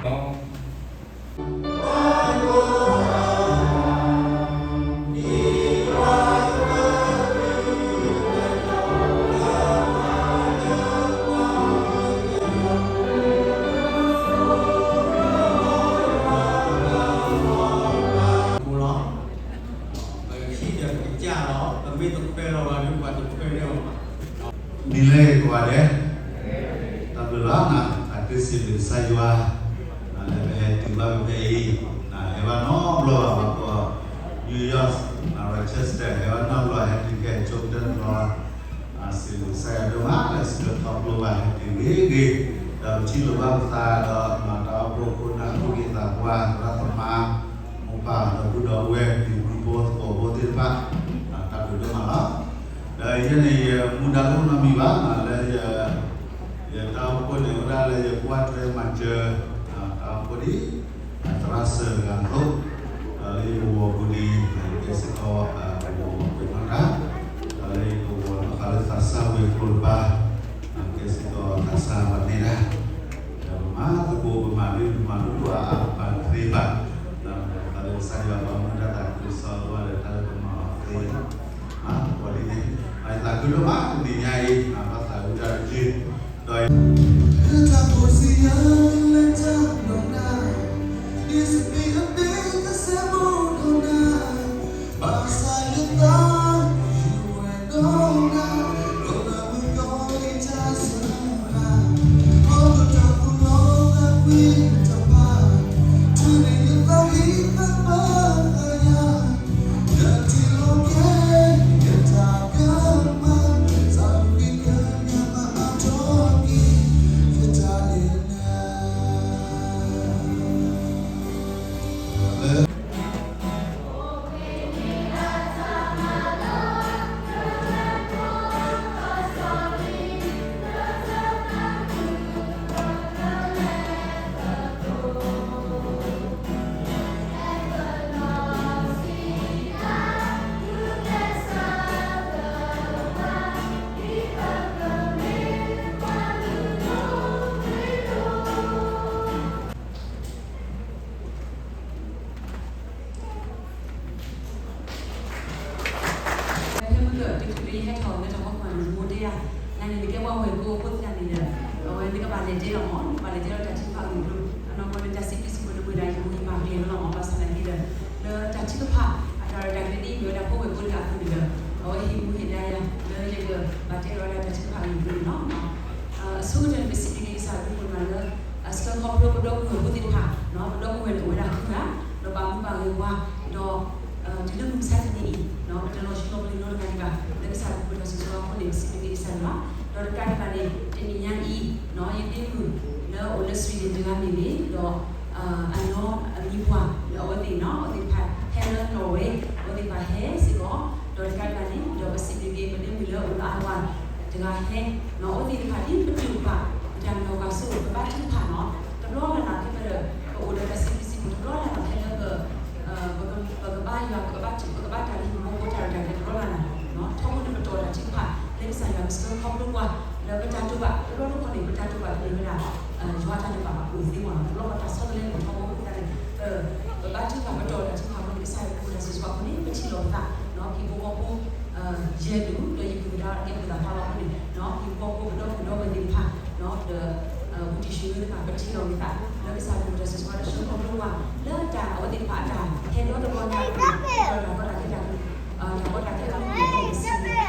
လီၤ. ပကစံၣ်ဒီးပကစၢ်လီၤ, ပမ့ၢ်တခွဲးလီၤဘၣ်ဒီး ပှၤတခွဲးန့ၣ်အီၤဘၣ်. နံၤလၢကိးဂၤဒဲး, တၢ်ဘျုးလီၤ, တၢ်သးခုစံးဘျုးကစၢ်ယွၤ, လၢပဟဲတုၤဘၣ်ဖဲအံၤ, ဟဲဘၣ်နီတဘျီဘၣ်, ပှၤကိး New York, Rochester ဟဲဘၣ်နီတဘျီ, ဟဲတုၤခဲအံၤဆိကတၢၢ်တဘျီ, စံးဘျုးကစၢ်ယွၤဒိၣ်မးလၢအဆှၢခီဖျိဘၣ်ဟဲတုၤဂ့ၤဂ့ၤ, ဒီးပထံၣ်လိာ်ဘၣ်ပသးဒီး တၢ်အိၣ်ဖှိၣ်ခိၣ်နၢ် သူၣ်က့သးပှၢ် သရၣ်သမါ မိၢ်ပၢ်ဒီပုၢ်ဒီဝဲၢ် ပုၢ်ဖိသကိးဖိသ့ၣ်တဖၣ်, တၢ်ဘျုးဒိၣ်မးလီၤ. ဒီးယဲန့ၣ် ယမူဒါတအိၣ်နီတမံၤဘၣ်, လၢယ ယတၢ်အိၣ်ဖှိၣ်န့ၣ် အိၣ်ဒၣ်လၢယကွၢ်ထွဲမၤစၢၤ တၢ်အိၣ်ဖှိၣ်ဒ် သရၣ်စၢၤတဂၤအသိး, ဒီးလၢယကဝီၤပူၤန့ၣ် ယကဲစ့ၢ်ကီး ကဝီၤပူၤနီၢ်တၢ်, ဒီးလၢယကဝီၤနီၢ်ဃာ်လၢသးစၢ်ဝဲၤကျိၤတပၤ, ကဲစ့ၢ်ကီးသးစၢ်ပှၤနဲၣ်တၢ်, ဒီးပမၤသကိးပမၤဒ်ပမၤဒိၣ်ဒိၣ်အါအါပှၤတသ့ဘၣ်, ဒီးသးလၢကစၢ်ယွၤဘၣ်မူဒါတၢ်သးခုကစီၣ်လၢဝဲဒီးတၢ်လၢပမၤအီၤသ့ မၤသကိးဒ်န့ၣ်, မၤသးခုဒိၣ်မးတနံၤညါအံၤ, ဘၣ်သးဝံၣ်တၢ်တက့ၢ်, ဒီး ဖဲမုၢ်ကၢၢ် တချုးလၢယဟဲထီၣ်လၢတၢ်ဖီခိၣ်န့ၣ် မိၢ်တဲယၤ, နၤန့ၣ်နကဲပှၤဝဲၤကျိၤအဃိသတးန့ၣ်ဒီး အဝဲနကဘၣ်လဲၤတဲလီၤမး, နကဘၣ်လဲၤတဲလီၤတၢ်ထုကဖၣ်အဂ့ၢ်အကျိၤ, အနီၢ်ကီၢ်န့ၣ် တၢ်စံးဘျုးစံးဖှိၣ်န့ၣ် မ့ၢ်ဒၣ်ယမိၢ်ယပၢ်ကျဲၤလီၤမး, ဘၣ်ဆၣ်သနာ်က့ဒီး လၢတၢ်ထုကဖၣ် အတၢ်ရဲၣ်တၢ်ကျဲၤဒ်အံၤ မ့ၢ်ဝဲဒၣ်ဖိဝဲၤကျိၤတဂၤအဃိန့ၣ်ဒီး အဝဲဟ့ၣ်မူဟ့ၣ်ဒါယၤ လၢယကဘၣ်တဲလီၤဝဲဒၣ်တၢ်ထုကဖၣ်အဂ့ၢ်အကျိၤန့ၣ်လီၤ. အဆိကတၢၢ်န့ၣ် ပစံးဘျုးက့ၤကစၢ်အဘျုးအဖှိၣ်မးလၢ အဆှၢခီဖျိပဒီပုၢ်ဝဲၢ်ဖိသ့ၣ်တဖၣ်, ပဒီပုၢ်ဝဲၢ်န့ၣ် အိၣ်ဝဲဒၣ်ဃုဂၤ, ဒီးဘၣ်မူဘၣ်ဂဲၤပှၤ, ဒီး တုၤလၢမုၢ်မဆါတနံၤအံၤ ပတလီၤဆူလီၤပလ့ၤနီတဂၤဒံးဘၣ်, လၢကစၢ်အဘျုးအဖှိၣ်တၢ်ဆိၣ်ဂ့ၤအဃိန့ၣ် ပစံးဘျုးက့ၤကစၢ်ယွၤ, ဒီးတကးဒံးဘၣ်န့ၣ် တနံၤညါအံၤ ယဒ့မုၣ်လၢအအိၣ်လၢ Sweden တဂၤမ့ၢ်ဂ့ၤ, ဒီး အနီၢ်အမံၤပှၢ်လၢအဝဲသ့ၣ်န့ၣ် အဝဲသ့ၣ်တဖၣ်ဟဲလၢ Norway အဝဲသ့ၣ်တဖၣ်ဟဲစ့ၢ်ကီး, ဒီးတကးဒံးဘၣ်န့ၣ် ဒီးပစံးဘျုးက့ၤ ပဒ့မုၣ်လၢအအိၣ်လၢ Iowa တဂၤဟဲ, အဝဲသ့ၣ်တဖၣ်ဒ်ပတုာ်ပာ် ပတၢ်မၤဘၣ်ဆိၣ်ဂ့ၤ ပဘါထုကဖၣ်န့ၣ် တဘျီလၢ်လၢ်ဖဲဖဲဒီး ပအိၣ်ဒီးတၢ်စံးဘျုးစံးဖှိၣ်တဘျီလၢ်လၢ်ဖဲလၢ ပကဘါယွၤ ပကဘါထု ပကဘါတၢ်လၢဟံၣ်ဖိဃီဖိတၢ်ရဲၣ်တၢ်ကျဲၤတဘျီလၢ်လၢ်, ထီဘိန့ၣ်ပတီၢ်တၢ်ထုကဖၣ် လၢကစၢ်ယွၤကဆှၢခီဖျိပှၤ လၢပတၢ်တိာ်ပာ် တဘျီတခီၣ်န့ၣ် ပတၢ်တိာ်ပာ်ကမ့ၢ်ဝဲဒၣ် ယွၤတၢ်ဒဲးဘးအပူၤသ့မးန့ၣ် တဘျီဃီတၢ်ဆီတလဲအိၣ်ထီဘိအဃိသတးန့ၣ် ပဘါထုကဖၣ် ပတီၢ်တၢ်ထုကဖၣ်အဃိန့ၣ် ကစၢ်ယွၤကပူၤတၢ်ဆိၣ်ဂ့ၤဆိၣ်ဝါအဃိန့ၣ် ပထံၣ်လိာ်ပသး ဟံၣ်ဖိဃီဖိ ယဲၢ်ဒူၣ် ဒီးယပုၢ်သဒါကဲပသးဖးလီၤအဃိန့ၣ် ဟံၣ်ဖိဃီဖိ ပဒီပုၢ်ဒီဝဲၢ်သ့ၣ်တဖၣ် ဒီး ဘူးတံၢ်ဆူၣ်မ့ၢ်သ့ၣ်တဖၣ် ပထံၣ်လိာ်ပသး လၢကစၢ်ယွၤကပူၤတၢ်ဆိၣ်ဂ့ၤဆိၣ်ဝါ တၢ်ဆှၢခီဖျိပှၤ လၢတၢ်အဝဲသ့ၣ်တဖၣ်အတၢ်ဟဲ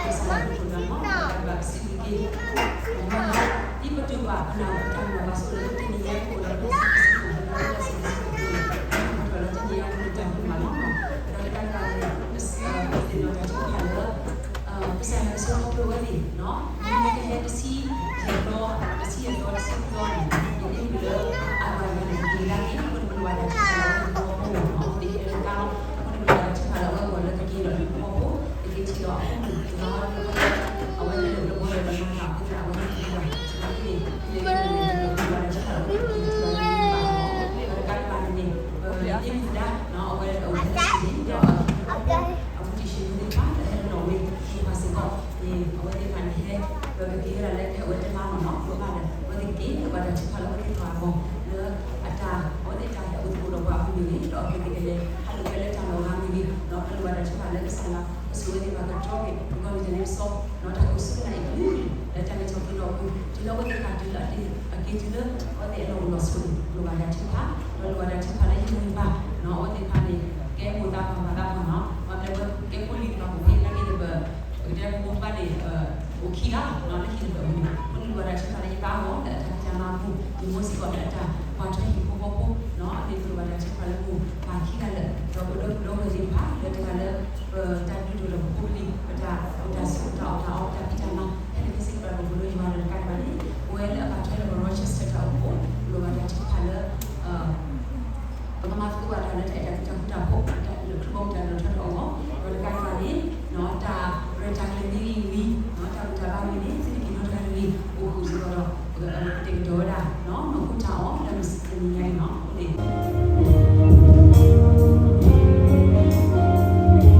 ဒီတဘျီညါအပူၤ ဒီးတၢ်ကီတၢ်ခဲတၢ် တၢ်ကီတၢ်ခဲအပူၤ ပစံးဘျုးကစၢ်ယွၤ ပစံးဘျုးက့ၤ ဒ်ပတုာ်ဘၣ်ပနၢ်ပတၢ်မၤဘၣ်ဆိၣ်ဂ့ၤလၢတနံၤညါအံၤ အိၣ်ဒီးပစံးဘျုးကစၢ်ယွၤ လၢတၢ်စံးဘျုးစံးဖှိၣ် လၢတနံၤညါအံၤ တၢ်မၤလီၤ ဒီးတကးဒံးဘၣ်န့ၣ် ပသ့ၣ်နီၣ်တၢ်ထုကဖၣ်လၢ ကစၢ်ယွၤကဆှၢခီဖျိဝဲသ့ၣ် မ့ၢ်ကဟဲတဆံယဲၢ်သီ တဆံယဲၢ်သီ တဆံဃုသီန့ၣ် ယမ့ၢ်မုၢ်လၢ အဝဲန့ၣ် ကက့ၤလၢက့ၤ အဃိန့ၣ် ပလိၣ်ဘၣ်တၢ်ထုကဖၣ်လၢအဝဲသ့ၣ်ဟဲလၢကါလီၤ အဃိန့ၣ် ပလိၣ်ဘၣ်တၢ်ထုကဖၣ်လၢအဝဲဂီၢ်လၢကက့ၤဒီးဟံၣ်ဖိဃီဖိ ကက့ၤထံၣ်ဒီးအဖိမုၣ်တဂၤ အဝဲန့ၣ်လၢပှၤလၢမၤတၢ်အဃိသတး အဝဲန့ၣ်က့ၤဒီး အဃိန့ၣ် ပလိၣ်ဘၣ်တၢ်ထုကဖၣ်လၢအဝဲသ့ၣ်က့ၤထံၣ်ဒီးဟံၣ်ဖိဃီဖိ ဒီးတကးဒံးဘၣ်န့ၣ်န့ၣ် ပသ့ၣ်ညါဒၣ် အဝဲအိၣ်လၢ Sweden ဒီး အဘူးတံၢ်ဆူၣ်မ့ၢ်သ့ၣ်တဖၣ် လၢဟဲလၢနီၣ်ဝ့ သ့ၣ်တဖၣ်စ့ၢ်ကီး န့ၣ် အဝဲသ့ၣ်တဖၣ်န့ၣ်ဟဲ ပကက့ၤဝဲဒၣ်လၢဖဲအဝဲတဲမးမ့ၢ်နီၤ ပဘၣ်ဒီး အဝဲသ့ၣ်က့ၤ ပဘၣ်တၢ်ထုကဖၣ်လၢအဝဲသ့ၣ်တဖၣ်အဂီၢ် လၢအတၢ် ကလဲၤဟးလိာ်ကွဲလၢတၢ်လီၤဂာ်မ့ၢ်ဂ့ၤ, ဒီးပလိၣ်ဘၣ်တၢ်ထုကဖၣ်လၢကစၢ်ယွၤကဆိၣ်ဂ့ၤသ့ၣ်တဖၣ်ကတြီက့ၤ ပကီၢ်မ့ၢ်တၢ်န့ၣ်ပစီ, ဒီးတၢ်အိၣ်ဆူၣ်အိၣ်ချ့အံၤကလုာ်ကလုာ် လၢတၢ်လဲၤထီၣ်က့ၤလီၤအပူၤ တုၤလၢအဝဲသ့ၣ်တဖၣ်တုၤလၢအက့ၤတုၤလၢ အဝဲသ့ၣ်အလီၢ်အိၣ်လီၢ်ဆိးန့ၣ် လိၣ်ဘၣ်တၢ်ထုကဖၣ်, ဒီးလိၣ်ဘၣ်တၢ်ထုကဖၣ်လၢယဂံၢ်ဘါ, အဝဲသ့ၣ်တဖၣ်န့ၣ် ကဲမိၢ်သးပှၢ်ပၢ်သးပှၢ်နီၤ, ပှၤပျဲဝဲကဲဖိလံၤတဖၣ်ပူၤဖဲနာ်က့ဒီး ပကတဲပမိၢ်ပပၢ်န့ၣ် အိၣ်ခံဂၤ, လၢဟံၣ်တဖျၢၣ်န့ၣ် အဃိန့ၣ်လိၣ်ဘၣ်တၢ်ထုကဖၣ်လၢယပၢ်အဂီၢ် လၢအတၢ်ဖံးတၢ်မၤအပူၤ, ယမိၢ်စ့ၢ်ကီးလၢအတၢ်ကွၢ်ထွဲဟံၣ်ဖိဃီဖိ, အန့ၣ်လိၣ်ဘၣ်တၢ်ထုကဖၣ်လၢမိၢ်ပၢ်ခံဂၤလၢာ်, ဒီးပဒီပုၢ်ဝဲၢ်သ့ၣ်တဖၣ် လၢတဂၤလၢ ပတၢ်ဒုးဒိၣ်လၢပဖိပလံၤ ပတၢ်အိၣ်တၢ်ဆိး ပတၢ်အီၣ်တၢ်အီ ပတၢ်ဖံးတၢ်မၤ ဖဲန့ၣ်ဖဲစ့ၢ်ကီးဒီးပဖိလၢယွၤဒီးတကးဒံးဘၣ်န့ၣ် ပဝဲလၢအဘၣ်ထွဲဒီးပ Rochester တၢ်အိၣ်ဖှိၣ် လိၣ်ဘၣ်တၢ်ထုကဖၣ်လၢ ပကမၤသကိးဘၣ်တၢ်လၢတၢ်အဲၣ်တၢ်ကွံတၢ်ဃူတၢ်ဖိး လၢခရံာ်ဘီမုၢ်တၢ်ဒိၣ်ထီၣ်ထီထီၣ်အဂီၢ်, ဒီးတကးဒံးဘၣ်န့ၣ် တၢ်ရဲၣ်တၢ်ကျဲၤမ့ၢ်ဂ့ၤ, တၢ်ဘူၣ်တၢ်ဘါမ့ၢ်ဂ့ၤ, သ့ၣ်တက့ၤနီတဂၤတဂ့ၤ အိၣ်ဃုာ်စ့ၢ်ကီးဒီး ပကတဲာ်ကတီၤဝဲဒၣ် နီၢ်ခိၣ်ထးအီၤ လၢမုၢ်တနံၤညါအံၤနီၤ အိၣ်ဒၣ်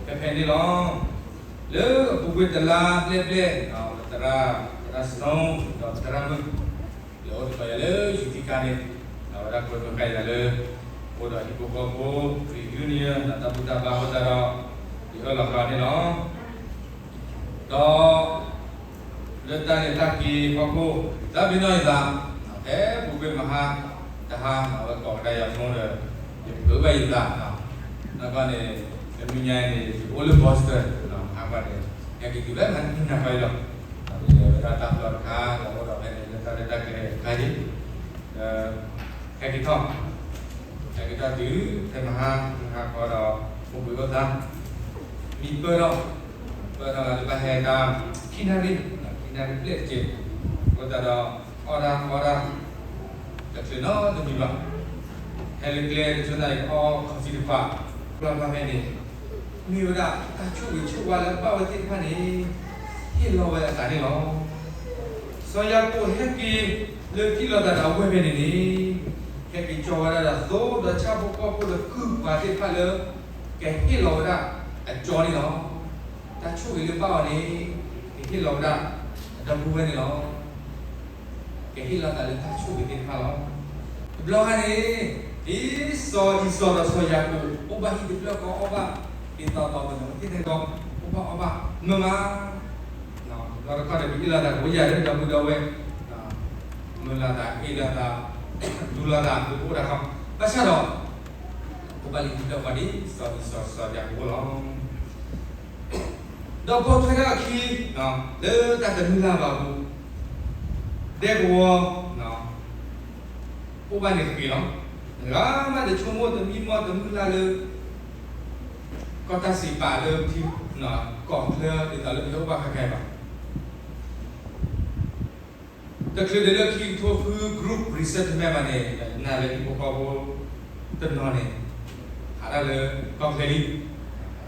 ဖဲဖဲန့ၣ်လီၤ. လၢအပူၤကွံာ်တလါဘျဲၣ်ဘျဲၣ်, ပသရၣ်, ပသရၣ်စနီ, ဒီးပသရၣ်မုၣ်, လၢအိၣ်တကီယၤလၢယူၤထံခါန့ၣ်, အဝဲဒၣ်ကွဲမုာ်ဃာ်ယၤလၢ အိၣ်ဒီးဟံၣ်ဖိဃီဖိ reunion ဒီးတၢ်ဘူၣ်တၢ်ဘါအဃိသတးဒီး, ယအၢၣ်လီၤဃာ်န့ၣ်လီၤ. ဒီး လၢတၢ်လဲၤတၢ်က့ၤအဖီခိၣ်, တၢ်ပ့ၤနီၣ်ယသး, ဖဲပူၤကွံာ်မဟါတဟါ အဝဲကိးကဒါယၤဖိဒီး, ယပာ်ဘၣ်ယသး, နီၢ်ကီၢ်န့ၣ်, တနွံညါအံၤန့ၣ် ယအိၣ်လၢ Boston, ဟးကွၢ်န့ၣ်, ဟဲက့ၤတုၤဖဲမဟါနံၤနၤခီအံၤလီၤ. ဒီးယလဲၤဝဲဒၣ်တၢ်ပျီတခါ ဒီးအိၣ်ဒီးဖဲန့ၣ်လၢတၢ်ရဲၣ်တၢ်ကျဲၤတခါအံၤ, ဒီး ဟဲက့ၤထီၣ်, ဟဲက့ၤထီၣ်တုၤဖဲမဟါ, မဟါခီဒီး, အိၣ်ဘှံးအိၣ်သါ, မံပၢၢ်ထီၣ်, ပၢၢ်ထီၣ်လၢဘၣ်ဟဲတၢ်, ခံနၣ်ရံၣ်, ခံနၣ်ရံၣ်ဘျဲၣ်တက့ၢ်, အဃိသတးဒီး, အီၣ်တၢ်အီတၢ်, တချုးနီတမံၤဘၣ်, ဟဲလၢကျဲတဆိသးအံၤအီ coffee တခွး, ဘျီဘျီဖဲန့ၣ်, မ့ၢ်ဝဲဒၣ်တၢ်ဆိၣ်ဂ့ၤဆိၣ်ဝါလၢအဘၣ်ဝဲသ့ၣ်တဖၣ်န့ၣ်, ဟ့ၣ်လီၤဝဲအသးန့ၣ်လီၤ. စီၤယၤကိာ်ဟဲက့ၤလၢထံၣ်လိာ်သးဒီးအဝဲၢ်ဖဲန့ၣ်န့ၣ်, ဟဲက့ၤကၠီဝဲဒၣ်ဒီးသိဒီးဆၣ်ဖိကီၢ်ဖိဒီးကုၢ်ပှၤသ့ၣ်တဖၣ်လၢ ကဟ့ၣ်လီၤဝဲဒၣ်အကၠီန့ၣ်လီၤ. တၢ်ဆိၣ်ဂ့ၤလၢဘၣ်အီၤန့ၣ်, ကဟ့ၣ်လီၤဝဲဒၣ်အဒီပုၢ်ဝဲၢ်န့ၣ်လီၤ. ကဟ့ၣ်လီၤသးလၢတၢ်ဆိၣ်ဂ့ၤသ့ၣ်တဖၣ်လီၤ. တဘျီဃီန့ၣ်, ဒ်စီၤအံၤစီၤဒီးစီၤယၤကိာ် အိၣ်ဘၣ်ဟံၣ်တဖျၢၣ်ဃီအီၣ်ဘၣ်, ဒ်သိးသိးပနသ့ၣ်တဖၣ်, အိၣ်ဘၣ်အီၣ်ဘၣ်မုာ်မး, တဘျီတခီၣ်ဒီး ပဟ့ၣ်လီၤသးကအိၣ်ယၤလၢဒီပုၢ်ဒီဝဲၢ်, မုာ်လီၤသး ဟ့ၣ်လီၤသး, လူလီၤသး ကအိၣ်ဒၣ်ဃီ, ဘၣ်ဆၣ်ဒီး, အိၣ်ဘၣ်လံတဖျၢၣ်ဃီဒ်စီၤအံၤစီၤစီၤယၤကိာ်အဃိလီၤ. ဒီးပိာ်ထွဲထီၣ်အခံ, လၢတၢ်တမုၢ်လၢ်ဘၣ်အပူၤ, ဒဲကဝီၤ, အိၣ်ဘၣ်န့ၣ်တဂ့ၤလီၤ. ဂၤမးတဆိကမိၣ်တမံမီၢ်တမုၢ်လၢ်လၢ ကီၢ်တၢ်စံးပာ်လၢ ကီၢ်ချၢဒ်သိးလၢပဟဲအိၣ်ဘၣ်ခဲခဲဘၣ်. တချုးဒံးလၢခံကထိဃု group resettlement ဘၣ်န့ၣ်, နာ်လၢဟံၣ်ဖိဃီဖိတနီၤန့ၣ်, ဟးထီၣ်လၢကီၢ်ချၢလံ, ကီၢ်ချၢ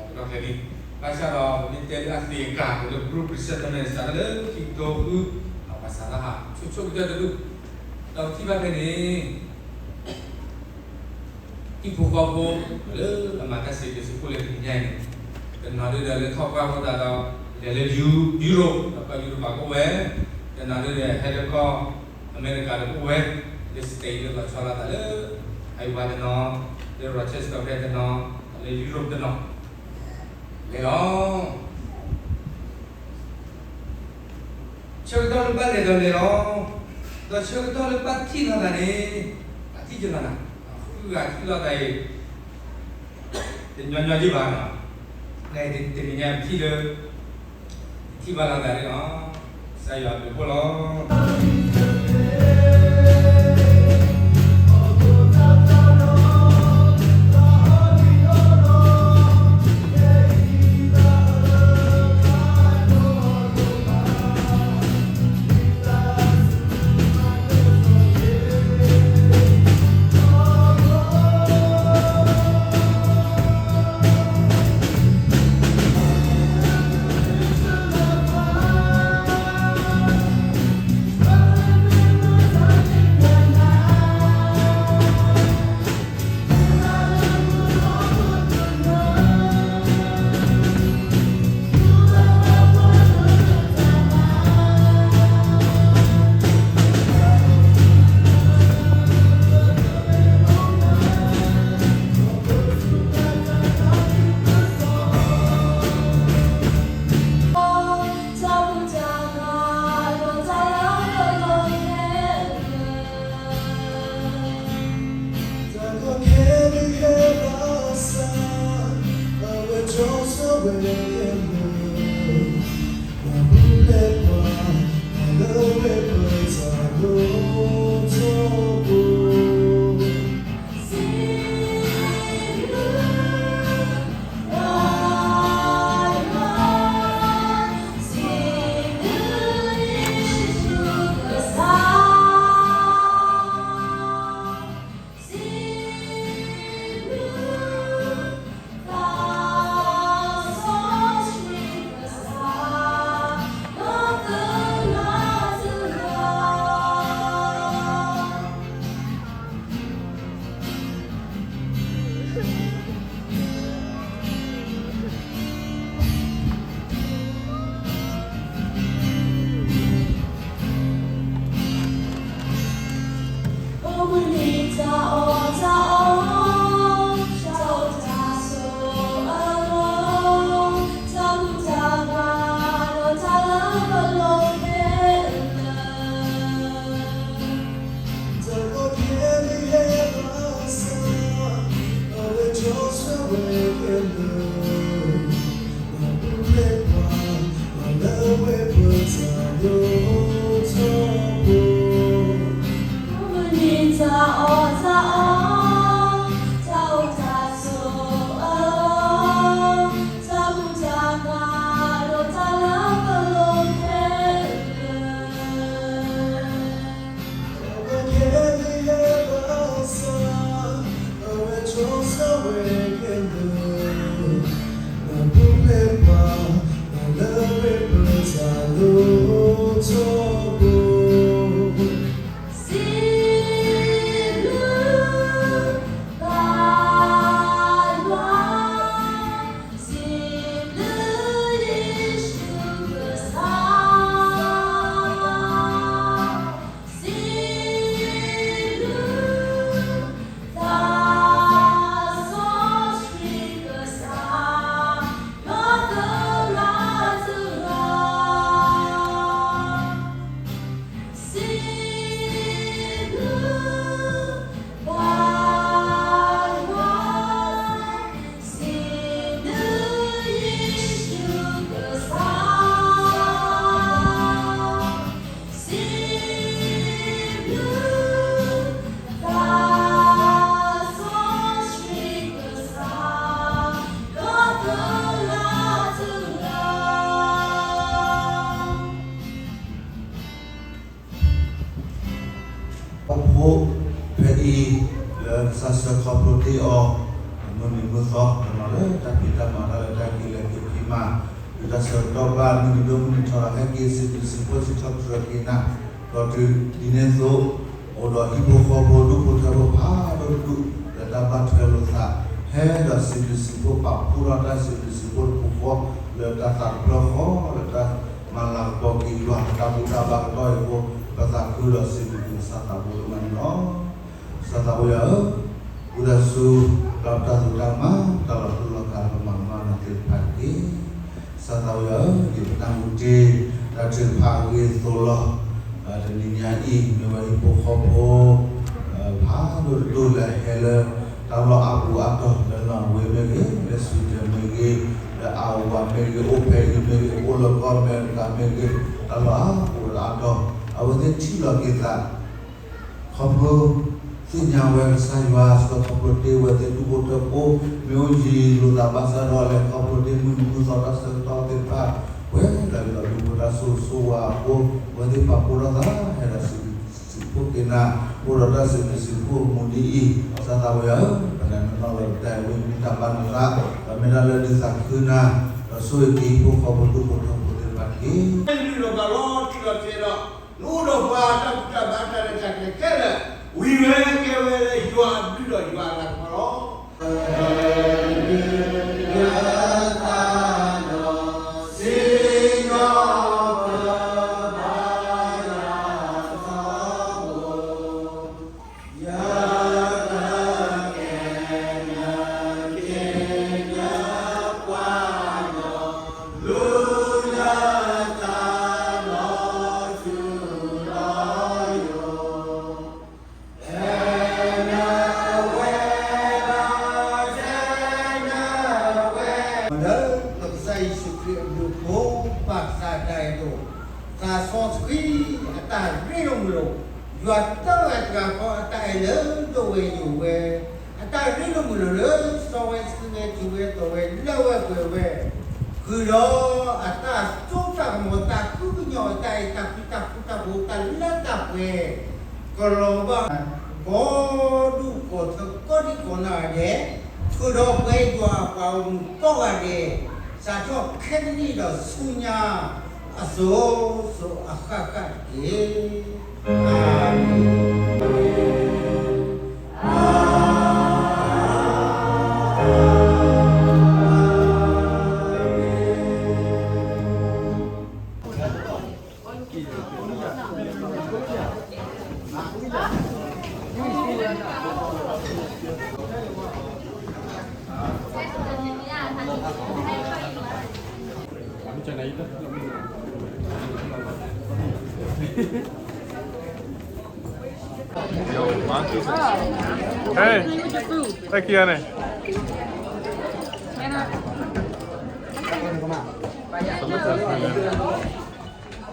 လံ, ဘၣ်ဆၣ်ဒီး ပမ့ၢ်တဲလၢအသ့အကၤလၢ group resettlement န့ၣ် စးထီၣ်လၢခံကထိဃု, ဘၣ်ဆၣ်ဒီးဟးဆိဆိကတၢၢ်တဒူၣ်, ဒီးပထံၣ်ဘၣ်ဖဲန့ၣ် ဟံၣ်ဖိဃီဖိလၢအမၤတၢ်စံးဘျုးစံးဖှိၣ်လၢတနံၤညါအံၤန့ၣ်, တနီၤဒုဒီးလဲၤထီၣ်ပှၢ်ဃိသတးဒီး, လဲၤလၢ Europe ဒီးကီၢ်ယူရပၤကအိၣ်ဝဲ, တနီၤဒုဒီးဟဲလၢကီၢ်အမဲရကၤဒီးကအိၣ်ဝဲ, လၢ state လၢလီၤဆီလိာ်သးလၢ Iowa တနီၤ, လၢ Rochester ဖဲတနီၤ, လၢ Europe တနီၤ, လဲၤလီၤ. ဆၢကတီၢ်လၢဘၣ်လဲၤဒီးလဲၤလီၤ, ဒီးဆၢကတီၢ်လၢဘၣ်ထံၣ်လိာ်သးန့ၣ်, အထံၣ်ကလီၤနၤ, ဃုဂၤထံၣ်လိာ်သးအံၤ, တညီညီယံၢ်ဘၣ်, တနံၤညါပထံၣ်လၢ, ထံၣ်ဘၣ်လိာ်သးန့ၣ်လီၤ, ကစၢ်ယွၤဘျုးဖှိၣ်လီၤ. မုၢ်သီတနီၤလၢတၢ်ဖံးတၢ်မၤတၢ်လၢတၢ်က့ၤလဲၤက့ၤဖံးမၤ, ဒုးတၢ်ဆၢကတီၢ်ဘၣ်မုၢ်နံၤဒိၣ်မုၢ်နံၤထီၣ်ဒီး ဟဲက့ၤစံးဘျုးစံးဖှိၣ်စံးထီၣ်ပတြၢၤက့ၤနၤ, ဒီးတုၤဒ်န့ၣ်အသိး အိၣ်ဒီးဟံၣ်ဖိဃီဖိဒူၣ်ဖိထၢဖိဖးဒိၣ်တဒူၣ် လၢတၢ်ဘၣ်ထွဲလိာ်သး, ဟဲဒီးစံးဘျုးစံးဖှိၣ်ပာ်ဖှိၣ်ထီၣ်တၢ်စံးဘျုးစံးဖှိၣ်တပူၤဃီ လၢတၢ်သးတဖျၢၣ်ဃီ လၢတၢ်မၤလၤကပီၤက့ၤယွၤ လၢတၢ်ဘူၣ်တၢ်ဘါကတီၢ်အံၤအဃိ, ပသးခုဒီးစံးဘျုးက့ၤနၤ စၢ်သးဘိလၢမၤန့ၣ်လီၤ. စၢ်သးဘိယွၤဧၢ, ဝံသးစူၤ ပျၢ်ပတၢ်သူတၢ်ကမၣ် တၢ်လီၤတူာ်လီၤကာ်လၢပမၤကမၣ်နၤသ့ၣ်တဖၣ်တက့ၢ်. စၢ်သးဘိယွၤဧၢ, ယပနၢ်ဟူတ့ၢ် တၢ်ထုကဖၣ်အဂ့ၢ်အသိးလီၤ. တနံၤညါအံၤ မ့ၢ်ဝဲဟံၣ်ဖိဃီဖိ ဖးဒိၣ်တဒူၣ်လၢဟဲလၢ တၢ်လီၢ်အါပူၤအါတီၤ လၢနီၣ်ဝ့မ့ၢ်ဂ့ၤ, လၢ Sweden မ့ၢ်ဂ့ၤ, လၢ Iowa မ့ၢ်ဂ့ၤ, အိၣ်ဖဲအံၤမ့ၢ်ဂ့ၤ, အိၣ်လၢကီၢ်အမဲရကၤမ့ၢ်ဂ့ၤ, တၢ်လီၢ်အါပူၤအါတီၤ အဝဲသ့ၣ်ထံၣ်လီၤက့ၤသး ခီဖျိသ့ၣ်ညါဝဲကစၢ်ယွၤ စ့ၢ်ကီးခီဖျိတ့ၢ်ဝဲသ့ၣ်ဒူၣ်ဖိထၢဖိ မ့ၢ်အိၣ်ယံၤလိာ်သးဘၣ်ဆၣ်ဒီးလဲၣ် ခီဖျိတ့ၢ်မုၢ်နံၤမုၢ်သီတၢ်ဆၢကတီၢ်သ့ၣ်တဖၣ် ပှဲၤဒီးယွၤလူၤပိာ်တၢ်ဆိၣ်ဂ့ၤဆိၣ်ဝါအဃိ အဝဲသ့ၣ်ပာ်ဖှိၣ်ထီၣ်သး ဟဲဒီးစံးဘျုးစံးဖှိၣ်က့ၤနၤ အိၣ်ဒီးတၢ်စံးဘျုးစံးဖှိၣ်အမူဒ်အံၤ စၢ်သးဘိယွၤဧၢ, ပနာ်နီၣ်လီၤပတၢ်အဝဲမ့ၢ်တၢ်ဘၣ်နသး ဒီးမ့ၢ်တၢ်လၢဒုးသးခုနၤ ဒီးဆိၣ်ဂ့ၤက့ၤဟံၣ်ဖိဃီဖိဒူၣ်ဖိထၢဖိသ့ၣ်တဖၣ်တက့ၢ်. လုၢ်လီၤဘၣ်လီၤတံၢ်လီၤဆဲးဒီး နအိၣ်ဒီးပှၤတၢ်ဘူၣ်တၢ်ဘါတၢ်ရဲၣ်တၢ်ကျဲၤခဲလၢာ် ဝံၤဝဲကဲဝဲလၢယွၤအဘျုးဒီးယွၤအလၤကပီၤလီၤ. လၢပကစၢ်ယ့ၣ်ၡူးခရံာ်အဘျုးအဖှိၣ် ပၢ်ကစၢ်အတၢ်အဲၣ်ဒိး, သးစီဆှံအတၢ်ရ့လိာ်မုာ်လိာ်, ယွၤတၢ်ဝဲတဂၤဃီအတၢ်အဲၣ်လၢဒိၣ်ဝဲယိာ်ဝဲ, အတၢ်ရ့လိာ်မုာ်လိာ်လၢစီဝဲဆှံဝဲထံဝဲတီၤဝဲလၢဝဲပှဲၤဝဲ, ဃုာ်ဒီးအတၢ်စိတၢ်ကမီၤ တၢ်ဃုကညီၤ တၢ်အဲၣ်တၢ်ကွံ တၢ်ဃူတၢ်ဖိး တၢ်လၢတၢ်ပှဲၤ ကလီၤဘၣ် ကိးဒူၣ်ကိးထၢ ကိးဒံကိးနီၢ်ဂၤဒဲး, ထုးဒီးပှဲၤယွၤအပှၤဂီၢ်မုၢ်ကိးဂၤဒဲး, စးထီၣ်ခဲကနံၣ်ဒီးဆူညါ အစိၤစိၤအဃၣ်ဃၣ်တက့ၢ်. အၤမ့ၣ်. ဟဲ, တၢ်ခံဂၤန့ၣ်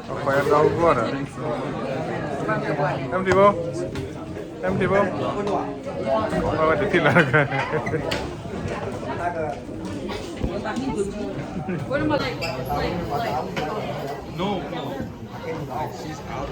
အခွဲးအဒီဂီၢ်ဒီး empty bowl, empty bowl, အဝဲတထံၣ်လၢ No, no. She's out.